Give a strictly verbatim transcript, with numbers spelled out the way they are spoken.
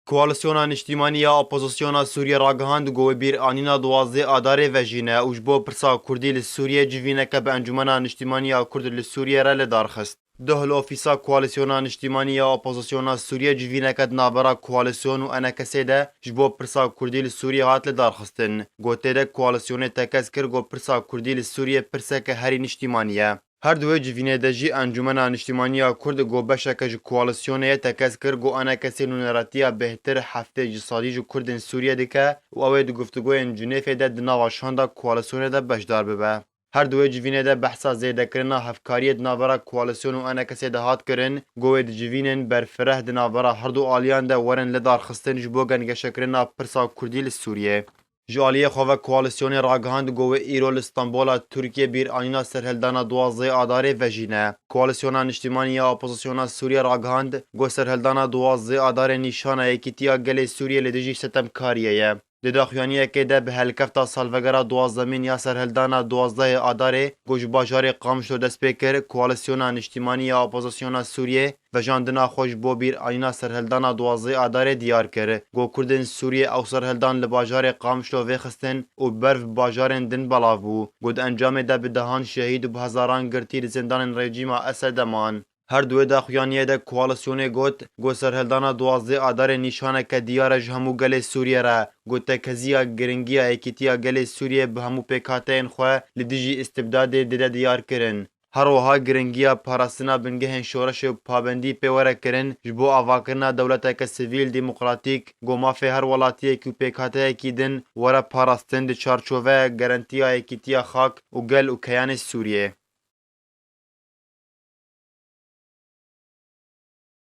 Koalîsyona Niştîmanî ya Opozisyona Sûriyê ragihand ku wê bîranîna duwazdeh Adarê vejîne û ji bo pirsa Kurdî li Sûriyê civîneke bi Encûmena Niştîmanî ya Kurd li Sûriyê re li dar xist. Duh li ofîsa Koalîsyona Niştîmanî ya Opozisyona Sûriyê civîneke di navbera Koalîsyon û ENKSê de ji bo pirsa Kurdî li Sûriyê hat li dar xistin. Got tê de Koalîsyonê tekez kir ku pirsa Kurdî li Sûriyê pirseke herî niştîmanî ye. Her di wê civînê de jî Encûmena Niştîmanî ya Kurd got beşeke ji Koalîsyonê ye tekez kir got ENKSê nûneratiya bêhtir heftê ji sedî ji Kurdên Sûriyê dike û ew ê di guftûgoyên Cinêfê de di nava şanda Koalîsyonê de beşdar bibe. Her di wê civînê de behsa zêdekirina hevkariyê di navbera Koalîsyon û ENKSê de hat kirin, got wê di civînên berfireh di navbera her du aliyan de werin lidarxistin ji bo gengeşekirina pirsa Kurdî li Sûriyê. Ji aliyê xwe ve Koalîsyonê ragihand got wê îro li Stenbola Tirkiyê bîranîna serhildana duwazdeh Adarê vejîne. Koalîsyona Niştîmanî ya Opozisyona Sûriyê ragihand got serhildana duwazdeh Adarê nîşana yekîtiya gelê Sûriyê li dijî sitemkariyê ye. Di daxuyaniyekê de bi helkefta salvegera duwazdemîn ya serhildana duwazdehê Adarê ku ji bajarê Qamişlo dest pê kir, Koalîsyona Niştîmanî ya Opozisyona Sûriyê vejandina xwe ji bo bîranîna serhildana duwazdehê Adarê diyar kir. Got Kurdên Sûriyê ew serhildan li bajarê Qamişlo vêxistin û berf bi bajarên din belav bû. Got di encamê de bi dehan şehîd û bi hezaran girtî li zindanên rejîma Esed de man. Her di wê daxuyaniyê de Koalîsyonê got, got serhildana duwazdeh Adarê nîşaneke diyar e ji hemû gelê Sûriyê re. Got tekeziya giringiya yekîtiya gelê Sûriyê bi hemû pêkhateyên xwe li dijî îstibdadê dide diyar kirin. Her wiha giringiya parastina bingehên şoreşê û pabendî pê were kirin ji bo avakirina dewleteke sivîl demokratîk, ku mafê her welatiyekî û pêkhateyekî din were parastin di çarçoveya garantiya yekîtiya xak û gel û keyanê Sûriyê.